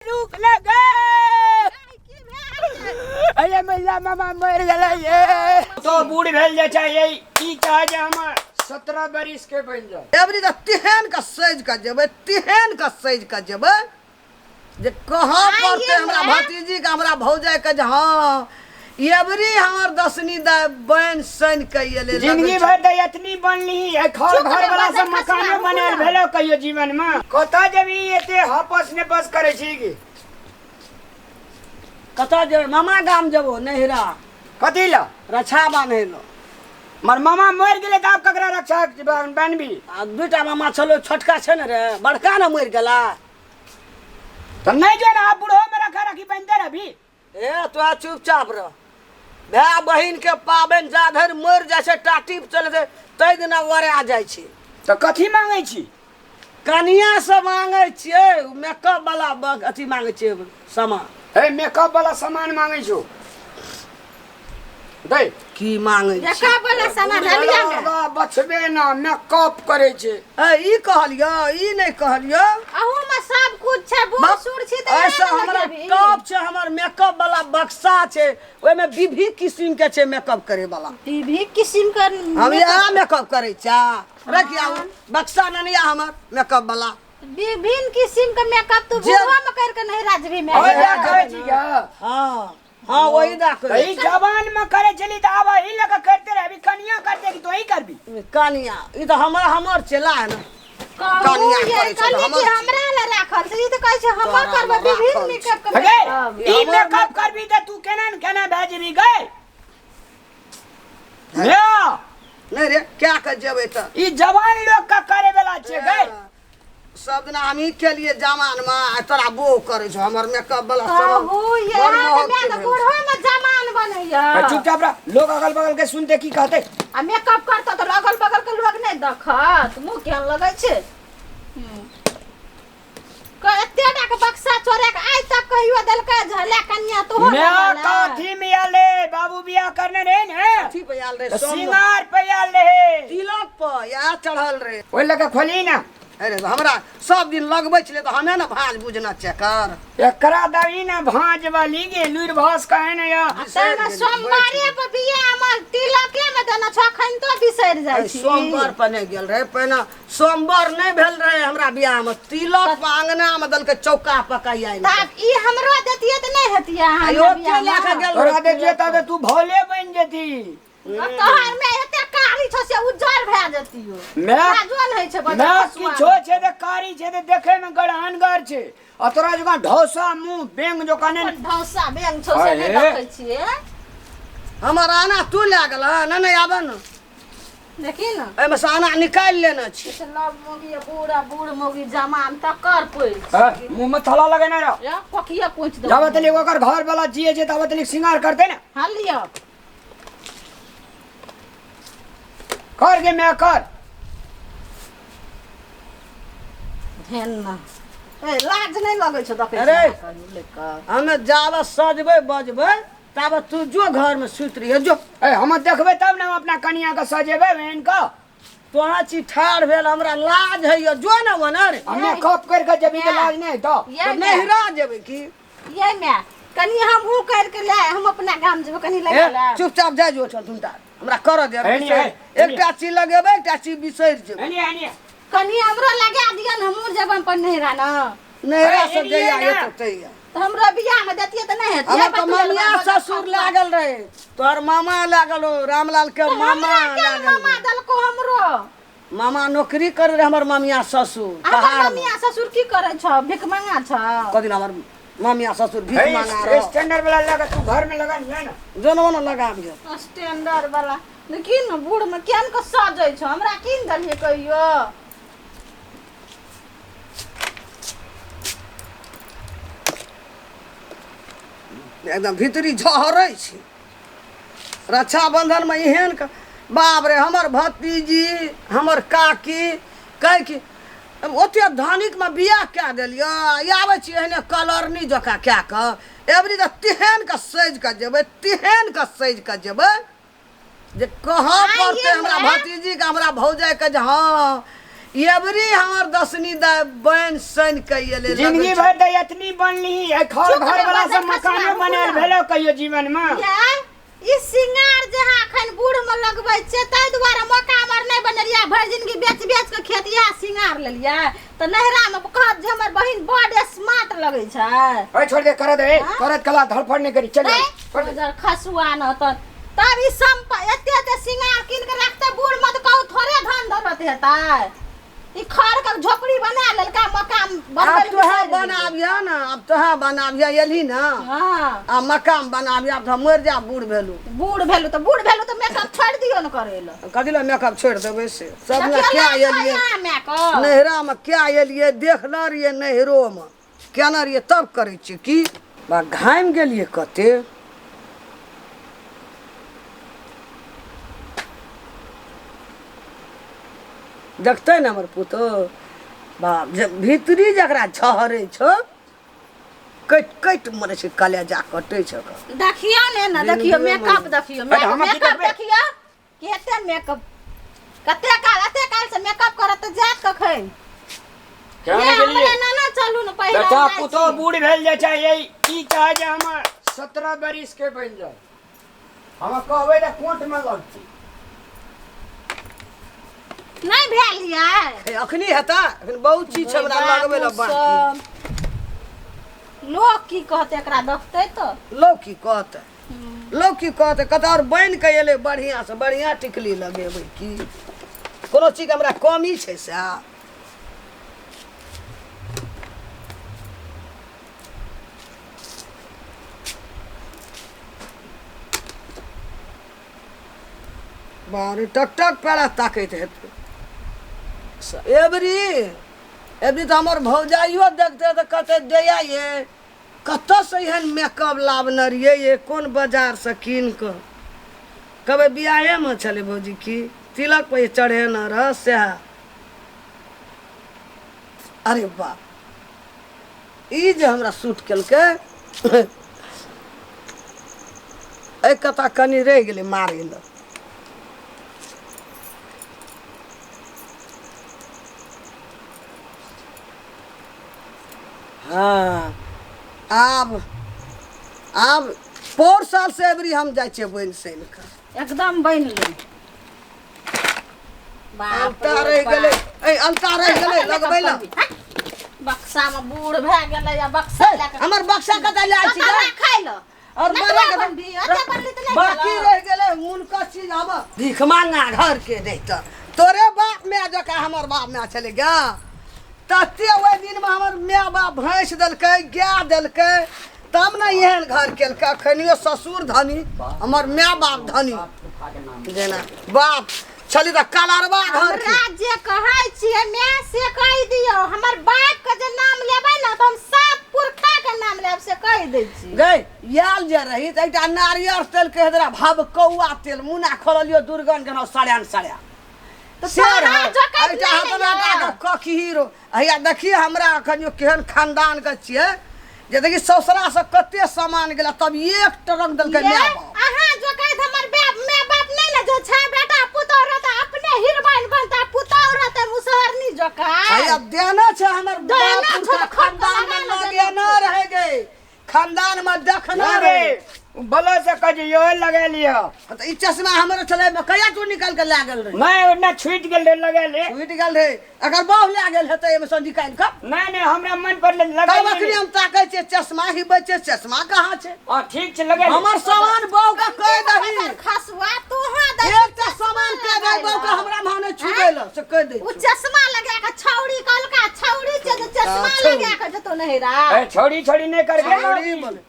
रुक न गे। अरे मैया, मामा मरि गेलै ये। तो बूढ़ भेल जाइ छै, ये ई चाहे जे हमर 17 बरिस के बनि जाए। एबरी तऽ तेहन के सजि कऽ जेबै, तेहन के सजि कऽ जेबै जे कहऽ पड़तै हमरा भतीजीके, हमरा भौजाइके जे हँ, एबरी हमर दसनी दाइ बनि सनि कऽ एलै। जिंदगी भर तऽ एतनी बनली, खर घर वाला सब मकानो बनायल भेलो कहियो जीवन में? कतऽ जेबी, एते हपस ने बस करै छी की? कतऽ जेबै? मामा गाम जेबो, नैहरा। कथी लए? रक्षा बान्है लए। मर मामा मरि गेलै तऽ आब ककरा रक्षा बान्हबी? आ दूटा मामा छलो, छोटका छै ने रे, बड़का ने मरि गेला। तऽ नहि जो ने, आब बूढ़ो में रखा रखी बान्हिते रहबी। ए, तोरा चुपचाप रह। भाय बहिन के पाबनि जा धरि मरि जाइ छै, टाटी पर चलै छै, ताहि दिना ओरा जाइ छै। तऽ कथी मांगै छी? कनिया से मांगै छियै मेकअप वाला, अथी मांगै छियै सामान। हे, मेकअप वाला सामान मांगै छौ दै? की मांगै छी? मेकअप वाला सामान हलिया में। बचबे ना, मेकअप करै छै। ए, ई कहलियो, ई नहि कहलियो। अहू में सब कुछ छै, बूढ़ सूढ़ छी तऽ ऐसा हमरा टॉप छै, हमर मेकअप वाला बक्सा छै, ओहिमे विभिन्न किस्म के छै मेकअप करे वाला। विभिन्न किस्म के। हम इएह मेकअप करै छा। रखिया बक्सा ननिया हमर मेकअप वाला। विभिन्न किस्म के मेकअप तू बूढ़ो में कर के नहीं राजवी में। ओहि लए कहै छी गे। हाँ हाँ, वही दा तऽ ई जवान में करै छली तऽ आब एहि लऽ कऽ करिते रहबी? कनिया करते कि तोही करबी? कनिया, ई तऽ हमर हमर चेला है ने। कहू कनिया ये करै छै तऽ कहली कि हमर हमरा लए राखल छै, ई तऽ कहै छै हमर तोरा करबै लए विभिन्न राखल मेकअप के। गे, मेकअप ई मेकअप करबी तऽ तू केना ने केना भए जेबी गे। नहि रे, क्या के जेबै तऽ? ई जवान लोग के करे वाला छै गे। सब दिना हमही केलिए जवान में, आ तोरा बो करै छौ हमर मेकअप वाला सामान। कहू ये बड़ अहाँके महग माय के तऽ भेल। बूढ़ो में जवान बनैया। चुपचाप रह, लोग अगल बगल के सुनते की कहते? आ मेकअप करतौ तऽ अगल बगल के लोग नहि देखत? मुँह केहन लगै छै? एते टा के बक्सा चोरा के आइ तक कहियो देलकै झले कन्या तो मैं कथी में आयल रे? बाबू बियाह करने रहे ने। अथी पे आयल रहे तऽ सोमवार। सिंगार पे आयल रहे। तिलक पर इएह चढ़ल रहे। ओहि लऽ कऽ खोली ना। अरे, हमरा सब दिन लगबै छलै तऽ हमे ने भाँज बुझना चेकर। एकरा दही ना भाँज वाली गे, लुरि भास कहे ने या। तैमे सोमवारे पर बियाह में तिलके में देना छौ, अखन तो बिसरि जाइ छी। सोमवार पर नहि गेल रहे, पहिने सोमवार नहि भेल रहे हमरा बियाह में, तिलक पर अंगना में देलकै चौका पकाइया। तब ई हमरो देतियै तऽ नहि हेतियै अहाँ आयो हमरा के लए कऽ बियाहमे? गेल तोरा रहे देतियै तिलक तब तू भोले बनि जेती। तोहर में एते कारी छौ से उज्जर भए जतियो। मैं काजो नहि छै बड़। मैं किछो छै तऽ कारी छै तऽ देखै मे गड़हनगर छै, आ तोरा जकाँ ढौसा मुँह बेंग जकाँ नहि ने। ढौसा बेंग छौ से नहि अरे। देखै छियै। हमर आना तू लए गेल हँ? नहि नहि, आबे ने। देखी ने। एहिमे से आना निकालि लेने छी। से नव मोगी आ बूढ़ आ बूढ़ मोगी जमान तकर पैघ। हाँ, मुँह में थला लगेने रह। या कोकिया पूछ दो। जाबे तलिक ओकर घर वाला जिए छै ताबे तलिक श्रृंगार करते ने। हाँ, लिअ। कर गे मैं कर। हेन ना ए, लाज नहि लगै छौ देखै? अरे। लेकर हमे जाबे सजबै बजबै ताबे तू जो घर में सुति रहिए जो। ए, हम देखबै तब ने हम अपना कनिया के सजेबै बहन के। तोरा छी ठाढ़ भेल, हमरा लाज होइए, जो ने ओनर। हमे खप कर के जेबी तऽ लाज नहि हेतौ? ये तऽ माय, नहिरा जेबै की? ये माय, कनि हमहूँ करके ले, हम अपना गाम जेबै, कनि लगा ए, ले। चुपचाप जाइ जो चल तुमटा, हमरा करऽ दे। एनी, ए, एकटा चीज लगेबै, एकटा चीज बिसरि जेबै। एनी एनी। कनि हमरो लगा दिअ ने, हमहूँ जेबै अपन नहिरा ने। नहिरा ए, से एनी, जइया ने। एतौ तहिया। तऽ हमरो बियाहमे देतियै तऽ नहि हेतियै? हमर तऽ ममिया ससुर लागल रहे, तोहर मामा लागल हो, रामलाल के मामा हमरा के लागल मामा रहे। देलको हमरो? मामा नौकरी करे रहे हमर ममिया ससुर हमर पहाड़ में। ममिया ससुर की करै छौ? भिखमंगा छौ? कदिन हमर ममिया ससुर भीख हे, मांगा रहो। स्टैंडर्ड वाला लगा तू घर में लगा ले ना। जनमो न लगाबियो। स्टैंडर्ड वाला देखी ने, बूढ़ में केहन के सजै छौ। हमरा कीन देलियै कहियो? एकदम भीतरी झहरै छै। रक्षाबंधन में एहन बाप रे, हमर भतीजी, हमर काकी कहै कि ओते धनिक में बियाह कए देलियै, आबै छी एहने कलरनी जकाँ कए कऽ। एबरी तऽ तेहन के सजि कऽ जेबै, तेहन के सजि कऽ जेबै जे कहऽ आइ पड़तै ये हमरा माय। भतीजीके, हमरा भौजाइके जे हँ, एबरी हमर दसनी दाय बन सन के एले। जिंदगी भर तऽ एतनी बनली है, खर चुप घर रे, वाला सब बदल मकानो खसुआ, बनायल रुकू ना। भेलो कहियो जीवन में? ये ई सिंगार जहाँ अखन बूढ़ में लगबै छै, ताहि दुआरे मौका हमर नहि बनेलियै। भरि जिंदगी बेच बेच के खेत इएह सिंगार लेलियै, तऽ नैहरा में कहत जे हमर बहिन बड स्मार्ट लगै छै। ओए छोड़ दे, करत ए करत कला धड़फड़ नहीं करी, चल नहीं, छोड़ दे। उधर खसुआ न तऽ तब ई संप एते एते सिंगार कीन के रखते बूढ़ में तऽ कहू थोड़े धन दौलत हेतै। ई खर के झोपड़ी बना लेलका मकान बनबै आब लए तोहे बिसरि गेलै। बनाबिह ने, आब तोहे बनाबिह, एलही ने। हँ। आ मकान बनाबिह, आब तऽ हम मरि जायब, बूढ़ भेलू। बूढ़ भेलू तऽ बूढ़ भेलू तऽ मेकअप छोड़ि दियौ ने करै लए। कथी लए मेकअप छोड़ि देबै से सब ने? देखियौ क्या ने एलियै मेकअप नैहरामे, क्या एलियै, देखने रहियै नैहरोमे केने रहियै, तब करै छियै की। बा घामि गेलियै कते। देखतै ने हमर पुतोहु, बाप जे भीतरी जकरा झहरै छौ, कटि कटि मरै छै, कलेजा कटै छै ओकर। देखियौ ने ने, देखियौ मेकअप, देखियौ अरे हम की मेकअप। देखबै? देखियौ कते मेकअप, कते काल, एते काल से मेकअप करत तऽ जायत कखन? केना ये गेलियै? हमरे नाना, चलू ने पहिले। बेटा जाइ पुतोह छी। बूढ़ भेल जाइ छै, ई चाहे जे हमर 17 बरिस के बनि जाय। हम कहबै तऽ कोर्ट में लगतै। नहि भेल यै? हे, अखनी हेतै, अखन बहुत चीज छै हमरा लगबै लए बाकी। लोक की कहतै एकरा देखतै तऽ? लोक की कहतै, लोक की कहतै? कतऽ आओर बनि कऽ एलै, बढ़िआँ से बढ़िआँ टिकली लगेबै की? कोनो चीजके हमरा कमी छै सएह? बाप रे, टक टक पैरा ताकैत हेतै एबरी। एबरी तऽ हमर भौजाइयो देखतै तऽ कहतै, दैया ये कतऽसँ एहन मेकअप लाबने रहियै ये, कोन बाजारसँ कीन कऽ? कहबै बियाहेमे छलै भौजी की तिलक पर चढ़ेने रह सएह। अरे बाप, ई जे हमरा सूट केलकै, एहि कता कनि रहि गेलै मारै लए। हँ, आब आब पौर साल से एबरी हम जाइ छियै बनि सनि कऽ। एकदम बनि ले। बाप अलता रे रहि बाप। गेलै, ए अलता रहि गेलै लगबै लए। बक्सा में बूढ़ भए गेलै आ बक्सा लए कऽ हमर बक्सा कतऽ लए छी? कतऽ राखै लए? और नहि बड़ा तऽ बनबी, एते बनली तऽ नहि बाकी खेलऽ। रहि गेलै हुनकर चीज। आब भीख मांगा घर के नहि तऽ तोरे बाप माय जकाँ हमर बाप माय छलै गे। तते ओहि दिनमे हमर माय बाप भैंस देलकै, गाय देलकै, तब ने एहन घर केलकै। अखनियो ससुर धनी, हमर माय बाप धनी, जेना बाप छली तऽ कलरबा घर के। हमरा जे कहै छियै माय से कहि दियौ। हमर बाप के जे नाम लेबै ने तऽ हम सात पुरखा के नाम लेब, से कहि दै छी। गै, आयल जे रही तऽ एकटा नारियर तेल के हेदरा भबकौआ तेल मुना खोललियो, दुर्गंध केना सड़्यान सड़्या तऽ से तोरा रहै। जकैत एकटा नहि अपना होइए। के कखी हीरो हैया देखिए, हमरा अखन केहन खानदान के छियै जे देखी ससुरा से कते सामान गेला, तब एक ट्रक देलकै ये, माय बाप। अहाँ जकैत हमर बाप माय बाप नहि ने जे छै। बेटा पुतोह रहतै अपने हिरबाइन बनतै, पुतोह रहतै मुसहरनी जकाँ। हैया देने छै हमर देने बाप छौ पुरखा तऽ खट खानदान में लगा ने लगे न रहे गे, खानदान में देखना अरे रहे। बलो से कह यो लगा लियो। तऽ ई चश्मा हमर छलै, कहिया तू निकाल के लए गेल रही? मैं ओना छूट गेल रहे, लगा ले। छूटि गेल रहे? अगर बहु लए गेल हेतै एहिमे सँ निकालि कऽ। नहीं नहीं, हमरा मन पर लगा। तब अखनी हम ताकै छियै चश्मा ही बचे, चश्मा कहाँ छै? हाँ, ठीक छै, लगा ले। हमर सामान बहु के कहि दही। खसुआ तू हाँ दै। एकटा सामान कहि दही बहु के, हमरा माने छुबै लए से कहि दै। उ चश्मा लगा के छौड़ी कहलका, छौड़ी छै जे चश्मा छौड़ी। लगा के जतो नहिरा। ए छोड़ी छोड़ी नहीं करके। छौड़ी बोले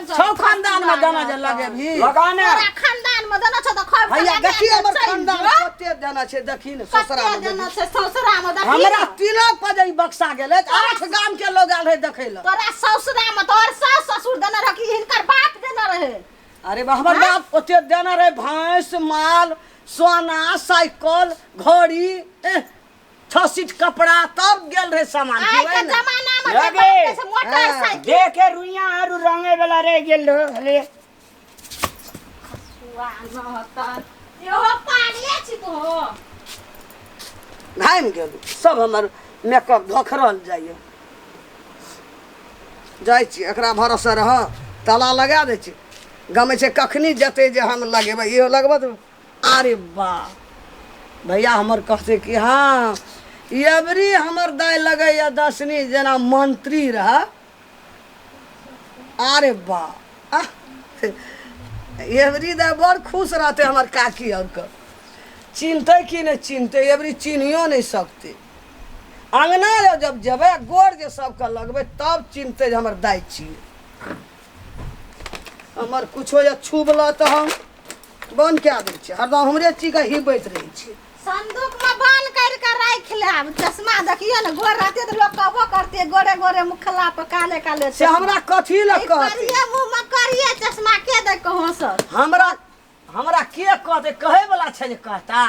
छौ, खानदान में दाना जे लगेबही। लगा ने। तोरा खानदान में देना छौ तऽ खब। हैया देखी हमर खानदान कते देना छै, देखी ने ससुरा कते में देना देखी। छै ससुरा में, देखी हमरा ने। तिलक पर जे ई बक्सा गेलै तऽ आठ गाम के लोग आयल रहे देखै लए। तोरा ससुरा में तोहर सास ससुर देने रह कि हिनकर बाप देने रहे? अरे बा, हमर बाप ओते देने रहे भैंस, माल, सोना, साइकिल, घड़ी, 6 सीट कपड़ा, तब गेल रहे सामान। आइ की के वही ने? जमाना में जे लगे। बाप के से मोटरसाइकिल। देखे रुइया आरू रंगे वाला रह गेल रहे। खसुआ न हतन इहो पागले छी तो। घामि गेलहुँ सब हमर मेकअप धोखरल जाइए जाइ छी एकरा भरोसे रह ताला लगा दै छी गमै छै कखनी जेतै जे हम लगेबै इहो लगबत अरे वाह भैया हमर कहतै कि हँ एबरी हमर दाइ लगैए दसनी जेना मंत्री रहए अरे वाह आह, एबरी दाइ बड़ खुश रहतै हमर काकी आरके चिन्हतै कि नहि चिन्हतै एबरी चिन्हियो नहि सकतै अङ्गना जे जब जेबै गोर जे सबके लगबै तब चिन्हतै जे हमर दाइ छियै हमर कुछो जे छुबल तऽ हम बन्द कए दै छियै हरदम हमरे चीजके हिबैत रहै छियै संदूक में बंद कर के राख लेब चश्मा देखियो ने गोर रहते तो लोग कहबो करते गोरे गोरे मुखला पर काले काले से हमरा कथी लए कहतै करिए मुंह में करिए चश्मा के दे कहो सर हमरा हमरा के कहतै कहै वला छै जे कहता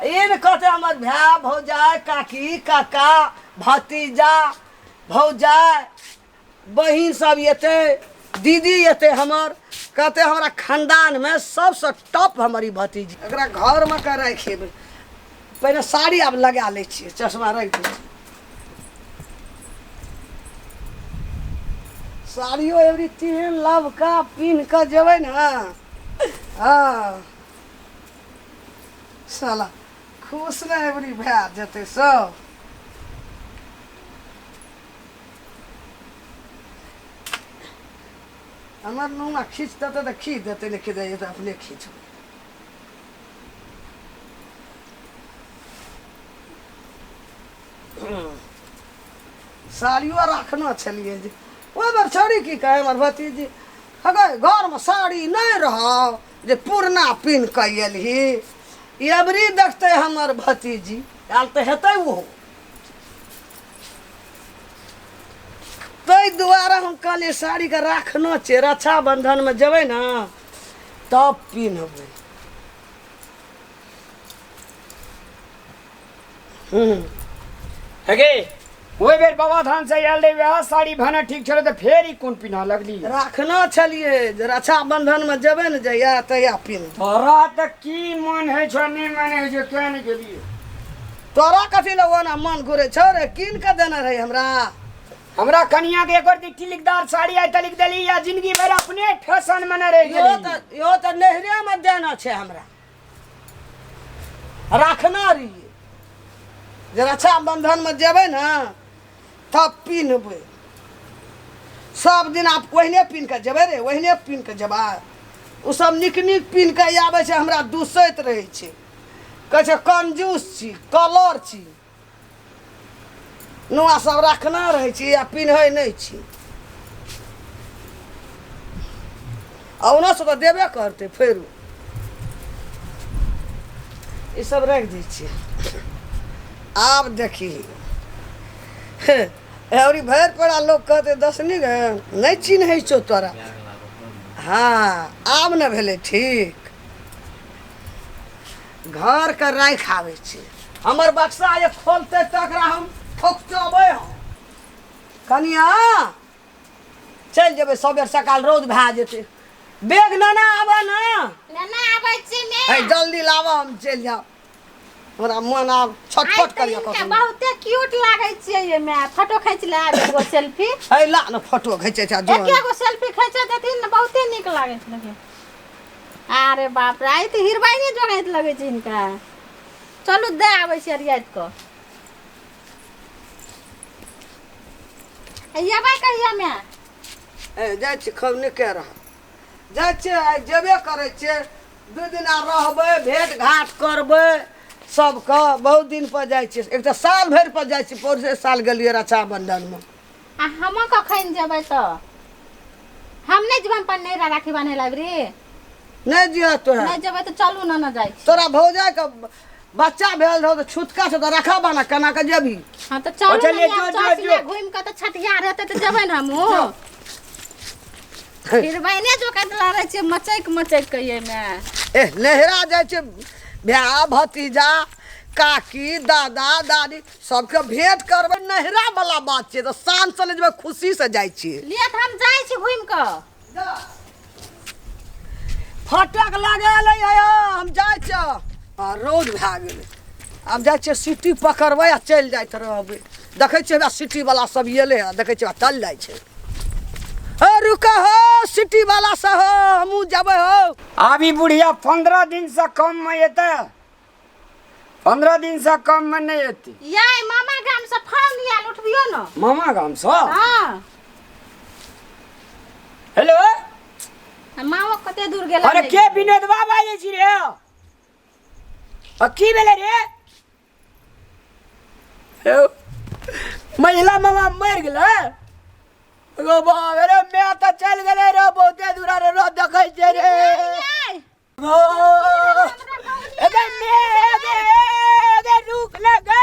ई ने कहतै हमर भाय भौजाइ काकी काका भतीजा भौजाइ बहिन सब एतै दीदी एतै हमर कहतै हमरा खानदानमे सबसँ टॉप हमर ई भतीजी एकरा घरमे के राखि एबै पहिने साड़ी आब लगा लै छियै चश्मा राखि दै छियै साड़ियो एबरी तेहन लबका पिन्ह कऽ जेबै ने हँ साला खुश ने एबरी भए जेतै सब हमर नुआ खींच देतै तऽ खींच देतै नहि खींच देतै तऽ अपने खींचबै साड़ियो रखने छलियै जे ओहि बेर छड़ी की कहै हमर भतीजी हगै घरमे साड़ी नहि रहौ जे पुरना पिन्ह कऽ एलही एबरी देखतै हमर भतीजी आयल तऽ हेतै ओहो ताहि दुआरे हम कहलियै साड़ीके राखना छै रक्षाबन्धनमे जेबै ने तब पिन्हबै हूँ हेगे ओहि बेर बाबा धाम से आयल रहे वएह साड़ी भने ठीक छलै तऽ फेर ई कोन पिन्ह लगली राखना छलियै जे रक्षाबन्धनमे जेबै ने जहिया तहिया पिन्ह तोरा तऽ की मन होइ छौ नहि मन होइ छौ किया नहि गेलियै तोरा कथी लए ओना मन घुरै छौ रे कीन कऽ देने रहै हमरा हमरा कनिया के एकर टिलिकदार साड़ी आइ तलिक देली या जिंदगी भरि अपने फैशन में न रहि इहो गेली तऽ इहो तऽ नैहरेमे देना छै हमरा रखना रहियै जे रक्षाबन्धनमे जेबै ने तब पिन्हबै सब दिन आब ओहिने पिन्ह कऽ जेबै रे ओहिने पिन्ह कऽ जेबै ओ सब नीक नीक पिन्ह कऽ आबै छै हमरा दुसैत रहै छै कहै छै कंजूस छी कलर छी नुआ सब रखना रहै छी आ पिन्है नहि छी आ ओना से तऽ देबे करतै फेरो ई सब राखि दै छियै आब देखी अउरी भरि पड़ा लोक कहतै दसनी गे नहि चिन्है छौ तोरा हँ आब ने भेलै ठीक घरके राखि आबै छी हमर बक्सा जे खोलतै तकरा हम ठोकचबै हम कनिया चलि जेबै सबेर सकाल रौद भए जेतै बेग नेने आबऽ ने नेने आबै छी ने है जल्दी लाबऽ हम चलि जायब हमरा मन आब आइ छटपट तऽ करिया हिनका कखन बहुते क्यूट लागै छियै एहिमे फोटो खींच ले आब एगो सेल्फी है ला ने फोटो घिचै छै जो एके गो सेल्फी खींच देथिन ने बहुते नीक लागै छै देखियौ अरे बाप रे आइ तऽ हिरवाइने जोगैत लगै छै हिनका चलू दे आबै छी अरियाइत कऽ अयबै कहिया मे ए जाइ छी खूब नीके रह जाइ छियै आइ जेबे करै छियै दू दिना रहबै भेट घाट करबै सबके बहुत दिन पर जाइ छियै एक तऽ साल भरि पर जाइ छियै पौरसे साल गेलियै रक्षाबंधनमे आ हम कखन जेबै तऽ हम नहि जेबै अपन नैहरा राखी बान्है लए रे नहि जिह तोरा नहि जेबै तऽ चलू ने ने जाइ छी तोरा भौजाइके बच्चा भेल रहौ तऽ छुतका छौ तऽ रखा बाना केना कऽ जेबही हाँ तऽ चलू ओ चलिए, ने जो, जो, चौसिया जो। घुमि कऽ तऽ छठियार हेतै तऽ जेबै ने हमहूँ फिर बहिने जो कत लड़ै छियै मचैक मचैक के एहिमे ए नैहरा जाइ छै भाय भतीजा काकी दादा दादी सबके भेंट करबै नैहरा वाला बात छियै तऽ शान से ले जेबै खुशी से जाइ छियै लिए तऽ हम जाइ छी घुमि कऽ फटक लगा ले हम जाइ छियै आ रौद भए गेलै आब जाइ छियै सिटी पकड़बै आ चलि जाइत रहबै। देखै छियै हमरा सिटी वाला सब एलै हँ, देखै छियै चल जाइ छै। हे रुक हो सिटी वाला सब हो, हमहूँ जेबै हो। आब ई बुढ़िया 15 दिन से कम में एतै, 15 दिन से कम में नहीं एतै। याय मामा गाम से फोन आयल, उठबियो न। मामा गाम से? हाँ। हेलो। मामा कते दूर गेल? अरे के विनोद बाबा जे छी रे? आ की भेलै रे? यौ, महिला मामा मरि गेलै? गो बाप रे, मैं तऽ चलि गेलै रे बहुते दूरा रे, रो देखै छियै रे। गो एगे मे एगे एगे रुक ले गे।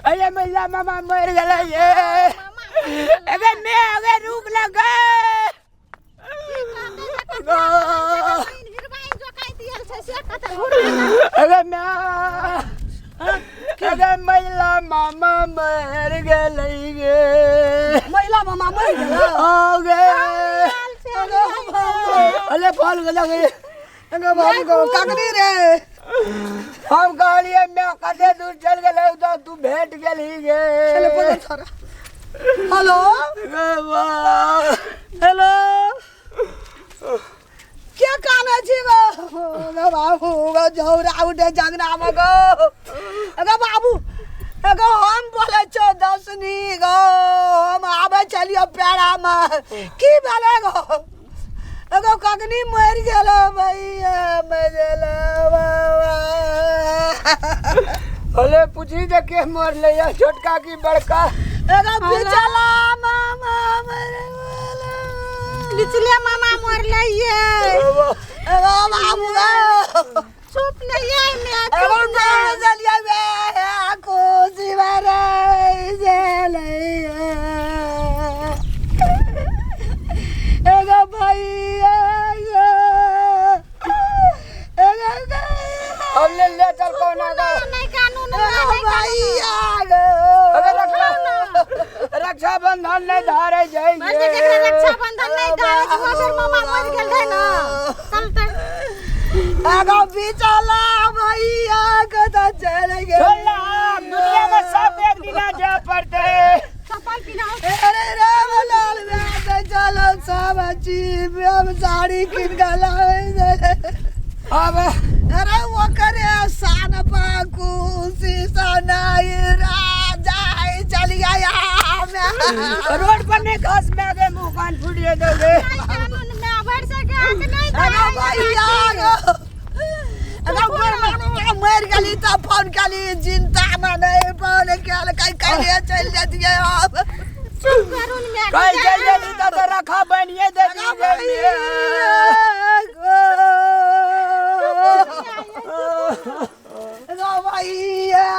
अरे महिला मामा मरि गेलै ये। एगे मे एगे रुक ले गे। अरे मैं अरे महिला मामा मर गेलै गे। महिला मामा मरि गेलै? हो गे। अरे फल गेलै गे। एगो बाबू गो काकनी रे। हम कहलिए मैं कते दूर चल गेलै तऽ तू भेट गेलही गे। चले बोलो थोड़ा। हेलो। गे बा। हेलो, के काने छी गो? गो बाबू गो, झौरा उठे जंगना में गो। गो बाबू एगो हम बोले छो दसनी गो, हम आबै छलियो पेड़ा में। की भेलै गो? एगो कगनी मरि गेलो भैया, मरि गेलो बाबा। अरे पूछी जे के मरलै या, छोटका की बड़का? एगो बिचला मामा मरि गेलो। निचले मामा मरलै ये। एगो बाबू गो। चुप ले ये मैं। एगो चुप ले। डोर चलिया बे खुशी भरे चले। एगो भैया गो, एगो अब ले ले चल कोना का। नहीं कानून एगो नहीं कानून। भैया गो। अबे रक्षा रक्षाबंधन नहीं धारे बस जाएंगे। जकरा रक्षाबंधन नहीं धारे छै, ओकर मामा मरि गेल रहै न। चल तऽ। एगो बिचला भैया के तऽ चल गेल। चल ना, दुनिया में सब एक दिना जाए पड़ते। चप्पल पिन्हाउ। अरे राम लाल में चलो सब चीज हम साड़ी किन के लावे। अब अरे वो करे सान पाकू सनाई राजा चल गया। रोड पर नहीं घास में गए, मुंह कान फूट दोगे। नहीं कानून में भरि सके हाथ नहीं। अरे भैया गो, अरे मर गेली तऽ फोन केली, चिंता में नहीं फोन केल कहीं कहीं चलि जतियै हम। चुप करून में। कल चल जल्दी तो रखा बनिए दे दी। भैया गो, गो भैया।